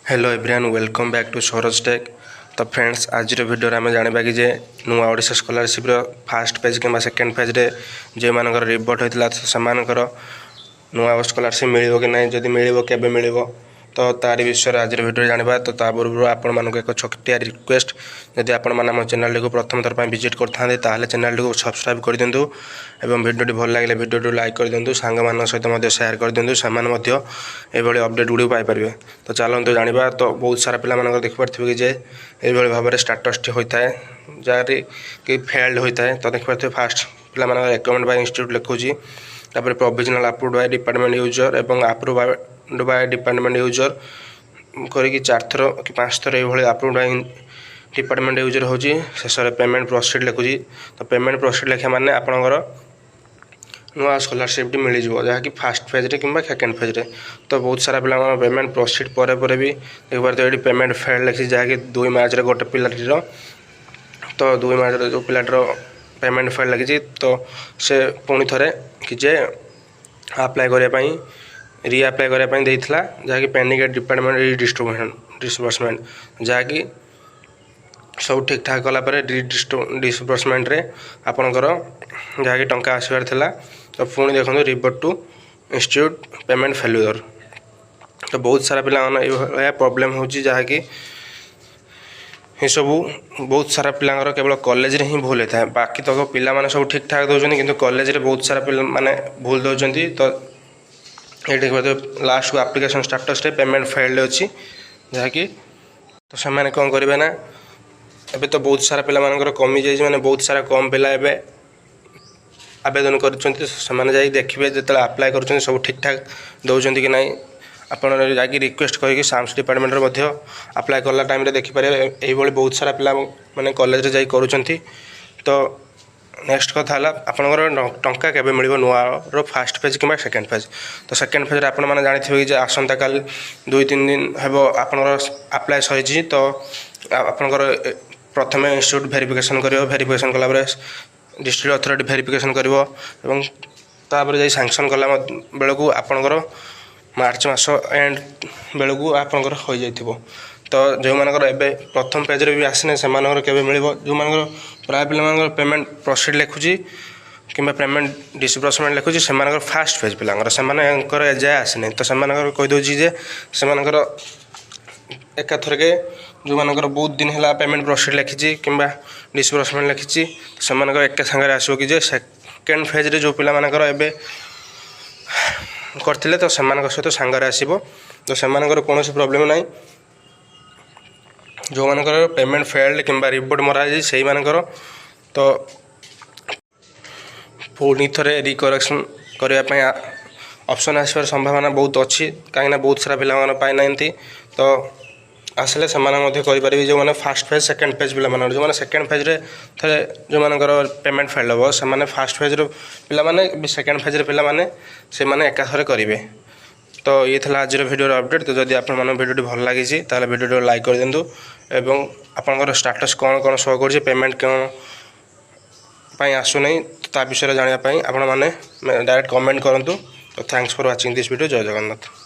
Hello everyone, welcome back to Saroj Tech. ତ friends, ଆଜିର ଭିଡ଼ିଓରେ ଆମେ ଜାଣିବା କି ଯେ ନୂଆ ଓଡ଼ିଶା ସ୍କଲାରସିପ୍ର ଫାଷ୍ଟ ଫେଜ୍ କିମ୍ବା ସେକେଣ୍ଡ ଫେଜ୍ରେ ଯେଉଁମାନଙ୍କର ରିଭର୍ଟ ହୋଇଥିଲା, ସେମାନଙ୍କର ନୂଆ ସ୍କଲାରସିପ୍ ମିଳିବ କି ନାହିଁ, ଯଦି ମିଳିବ କେବେ ମିଳିବ, ତ ତାରି ବିଷୟରେ ଆଜିର ଭିଡ଼ିଓରେ ଜାଣିବା। ତ ତା ପୂର୍ବରୁ ଆପଣମାନଙ୍କୁ ଏକ ଛୋଟିଆ ରିକ୍ୱେଷ୍ଟ, ଯଦି ଆପଣମାନେ ଆମ ଚ୍ୟାନେଲଟିକୁ ପ୍ରଥମ ଥର ପାଇଁ ଭିଜିଟ୍ କରିଥାନ୍ତି, ତାହେଲେ ଚ୍ୟାନେଲଟିକୁ ସବସ୍କ୍ରାଇବ୍ କରିଦିଅନ୍ତୁ ଏବଂ ଭିଡ଼ିଓଟି ଭଲ ଲାଗିଲେ ଭିଡ଼ିଓଟି ଲାଇକ୍ କରିଦିଅନ୍ତୁ, ସାଙ୍ଗମାନଙ୍କ ସହିତ ମଧ୍ୟ ସେୟାର କରିଦିଅନ୍ତୁ, ସେମାନେ ମଧ୍ୟ ଏଭଳି ଅପଡ଼େଟ୍ ଗୁଡ଼ିକୁ ପାଇପାରିବେ। ତ ଚାଲନ୍ତୁ ଜାଣିବା। ତ ବହୁତ ସାରା ପିଲାମାନଙ୍କର ଦେଖିପାରୁଥିବେ କି ଯେ ଏଇଭଳି ଭାବରେ ଷ୍ଟାଟସ୍ଟି ହୋଇଥାଏ, ଯାହାକି କି ଫେଲ୍ଡ ହୋଇଥାଏ। ତ ଦେଖିପାରୁଥିବେ, ଫାଷ୍ଟ ପିଲାମାନଙ୍କର ରେକମେଣ୍ଡ ବାଇ ଇନଷ୍ଟିଚ୍ୟୁଟ୍ ଲେଖୁଛି, ତାପରେ provisional approve by department user ଏବଂ ଆପ୍ରୁଭ୍ ବାଇ ଡିପାର୍ଟମେଣ୍ଟ ୟୁଜର୍ କରିକି ଚାରିଥର କି ପାଞ୍ଚ ଥର ଏଇଭଳି ଆପ୍ରୁଭ୍ ବାଇ ଡିପାର୍ଟମେଣ୍ଟ ୟୁଜର୍ ହେଉଛି। ଶେଷରେ ପେମେଣ୍ଟ ପ୍ରୋସିଡ଼ ଲେଖୁଛି। ତ ପେମେଣ୍ଟ ପ୍ରୋସିଡ଼ ଲେଖିବା ମାନେ ଆପଣଙ୍କର ନୂଆ ସ୍କଲାରସିପ୍ଟି ମିଳିଯିବ, ଯାହାକି ଫାଷ୍ଟ ଫେଜ୍ରେ କିମ୍ବା ସେକେଣ୍ଡ ଫେଜ୍ରେ। ତ ବହୁତ ସାରା ପିଲାଙ୍କର ପେମେଣ୍ଟ ପ୍ରୋସିଡ଼ ପରେ ପରେ ବି ଦେଖିପାରୁଥିବେ, ଏଠି ପେମେଣ୍ଟ ଫେଲ୍ ଲେଖିଛି, ଯାହାକି 2 ମାର୍ଚ୍ଚରେ ଗୋଟେ ପିଲାଟିର। ତ 2 ମାର୍ଚ୍ଚରେ ଯେଉଁ ପିଲାଟିର ପେମେଣ୍ଟ ଫେଲ୍ ଲାଗିଛି, ତ ସେ ପୁଣି ଥରେ କି ଯେ ଆପ୍ଲାଏ କରିବା ପାଇଁ, ରିଆପ୍ଲାଏ କରିବା ପାଇଁ ଦେଇଥିଲା, ଯାହାକି ପେଣ୍ଡିଂ ଡିପାର୍ଟମେଣ୍ଟ ଡିସବର୍ସମେଣ୍ଟ, ଯାହାକି ସବୁ ଠିକ୍ଠାକ୍ କଲା ପରେ ଡିସବର୍ସମେଣ୍ଟରେ ଆପଣଙ୍କର ଯାହାକି ଟଙ୍କା ଆସିବାର ଥିଲା। ତ ପୁଣି ଦେଖନ୍ତୁ, revert to institute payment failure। ତ ବହୁତ ସାରା ପିଲାମାନେ ଏଇଭଳିଆ ପ୍ରୋବ୍ଲେମ୍ ହେଉଛି, ଯାହାକି ଏସବୁ ବହୁତ ସାରା ପିଲାଙ୍କର କେବଳ କଲେଜରେ ହିଁ ଭୁଲ ହେଇଥାଏ। ବାକି ତକ ପିଲାମାନେ ସବୁ ଠିକ୍ଠାକ୍ ଦେଉଛନ୍ତି, କିନ୍ତୁ କଲେଜରେ ବହୁତ ସାରା ପିଲାମାନେ ଭୁଲ ଦେଉଛନ୍ତି। ତ ଏଇଠି ଲାଷ୍ଟକୁ ଆପ୍ଲିକେସନ୍ ଷ୍ଟାଟସ୍ରେ ପେମେଣ୍ଟ ଫେଲ୍ଡ ଅଛି, ଯାହାକି ତ ସେମାନେ କ'ଣ କରିବେ ନା, ଏବେ ତ ବହୁତ ସାରା ପିଲାମାନଙ୍କର କମିଯାଇଛି, ମାନେ ବହୁତ ସାରା କମ୍ ପିଲା ଏବେ ଆବେଦନ କରୁଛନ୍ତି। ସେମାନେ ଯାଇ ଦେଖିବେ, ଯେତେବେଳେ ଆପ୍ଲାଏ କରୁଛନ୍ତି ସବୁ ଠିକ୍ଠାକ୍ ଦେଉଛନ୍ତି କି ନାହିଁ। ଆପଣ ଯାଇକି ରିକ୍ୱେଷ୍ଟ କରିକି ସାମ୍ସ ଡିପାର୍ଟମେଣ୍ଟରେ ମଧ୍ୟ ଆପ୍ଲାଏ କଲା ଟାଇମ୍ରେ ଦେଖିପାରିବେ। ଏଇଭଳି ବହୁତ ସାରା ପିଲା ମାନେ କଲେଜରେ ଯାଇ କରୁଛନ୍ତି। ତ ନେକ୍ସଟ କଥା ହେଲା, ଆପଣଙ୍କର ଟଙ୍କା କେବେ ମିଳିବ ନୂଆର ଫାଷ୍ଟ ଫେଜ୍ କିମ୍ବା ସେକେଣ୍ଡ ଫେଜ୍? ତ ସେକେଣ୍ଡ ଫେଜ୍ରେ ଆପଣମାନେ ଜାଣିଥିବେ କି ଯେ ଆସନ୍ତାକାଲି 2-3 ଦିନ ହେବ ଆପଣଙ୍କର ଆପ୍ଲାଏ ସରିଛି। ତ ଆପଣଙ୍କର ପ୍ରଥମେ ଇନଷ୍ଟିଚ୍ୟୁଟ୍ ଭେରିଫିକେସନ୍ କରିବ, ଭେରିଫିକେସନ୍ କଲା ପରେ ଡିଷ୍ଟ୍ରିକ୍ଟ ଅଥରିଟି ଭେରିଫିକେସନ୍ କରିବ ଏବଂ ତାପରେ ଯାଇ ସାଙ୍କସନ୍ କଲା ବେଳକୁ ଆପଣଙ୍କର ମାର୍ଚ୍ଚ ମାସ ଏଣ୍ଡ ବେଳକୁ ଆପଣଙ୍କର ହୋଇଯାଇଥିବ। ତ ଯେଉଁମାନଙ୍କର ଏବେ ପ୍ରଥମ ଫେଜ୍ରେ ବି ଆସିନି, ସେମାନଙ୍କର କେବେ ମିଳିବ? ଯେଉଁମାନଙ୍କର ପ୍ରାୟ ପିଲାମାନଙ୍କର ପେମେଣ୍ଟ ପ୍ରୋସିଡ଼ ଲେଖୁଛି କିମ୍ବା ପେମେଣ୍ଟ ଡିସବର୍ସମେଣ୍ଟ ଲେଖୁଛି, ସେମାନଙ୍କର ଫାଷ୍ଟ ଫେଜ୍ ପିଲାଙ୍କର, ସେମାନଙ୍କର ଏଯାଏ ଆସିନି। ତ ସେମାନଙ୍କର କହିଦେଉଛି ଯେ ସେମାନଙ୍କର ଏକାଥରକେ ଯେଉଁମାନଙ୍କର ବହୁତ ଦିନ ହେଲା ପେମେଣ୍ଟ ପ୍ରୋସିଡ଼ ଲେଖିଛି କିମ୍ବା ଡିସବର୍ସମେଣ୍ଟ ଲେଖିଛି, ସେମାନଙ୍କର ଏକା ସାଙ୍ଗରେ ଆସିବ କି ଯେ ସେକେଣ୍ଡ ଫେଜ୍ରେ ଯେଉଁ ପିଲାମାନଙ୍କର ଏବେ କରିଥିଲେ, ତ ସେମାନଙ୍କ ସହିତ ସାଙ୍ଗରେ ଆସିବ। ତ ସେମାନଙ୍କର କୌଣସି ପ୍ରୋବ୍ଲେମ୍ ନାହିଁ। ଯେଉଁମାନଙ୍କର ପେମେଣ୍ଟ ଫେଲ୍ଡ କିମ୍ବା ରିଭର୍ଟ ମରାଯାଇଛି, ସେଇମାନଙ୍କର ତ ପୁଣି ଥରେ ରିକରେକ୍ସନ୍ କରିବା ପାଇଁ ଅପସନ୍ ଆସିବାର ସମ୍ଭାବନା ବହୁତ ଅଛି, କାହିଁକିନା ବହୁତ ସାରା ପିଲାମାନେ ପାଇନାହାନ୍ତି। ତ ଆସିଲେ ସେମାନେ ମଧ୍ୟ କରିପାରିବେ, ଯେଉଁମାନେ ଫାଷ୍ଟ ଫେଜ୍ ସେକେଣ୍ଡ ଫେଜ୍ ପିଲାମାନଙ୍କର, ଯେଉଁମାନେ ସେକେଣ୍ଡ ଫେଜ୍ରେ ଥରେ ଯେଉଁମାନଙ୍କର ପେମେଣ୍ଟ ଫେଲ୍ ହେବ, ସେମାନେ ଫାଷ୍ଟ ଫେଜ୍ର ପିଲାମାନେ ବି ସେକେଣ୍ଡ ଫେଜ୍ର ପିଲାମାନେ ସେମାନେ ଏକାଥରେ କରିବେ। ତ ଇଏ ଥିଲା ଆଜିର ଭିଡ଼ିଓର ଅପଡ଼େଟ୍। ତ ଯଦି ଆପଣମାନଙ୍କ ଭିଡ଼ିଓଟି ଭଲ ଲାଗିଛି, ତାହେଲେ ଭିଡ଼ିଓଟି ଲାଇକ୍ କରିଦିଅନ୍ତୁ ଏବଂ ଆପଣଙ୍କର ଷ୍ଟାଟସ୍ କ'ଣ କ'ଣ ଶୋ କରୁଛି, ପେମେଣ୍ଟ କ'ଣ ପାଇଁ ଆସୁନାହିଁ, ତା ବିଷୟରେ ଜାଣିବା ପାଇଁ ଆପଣମାନେ ଡାଇରେକ୍ଟ କମେଣ୍ଟ କରନ୍ତୁ। ତ thanks for watching this video. Jay Jagannath.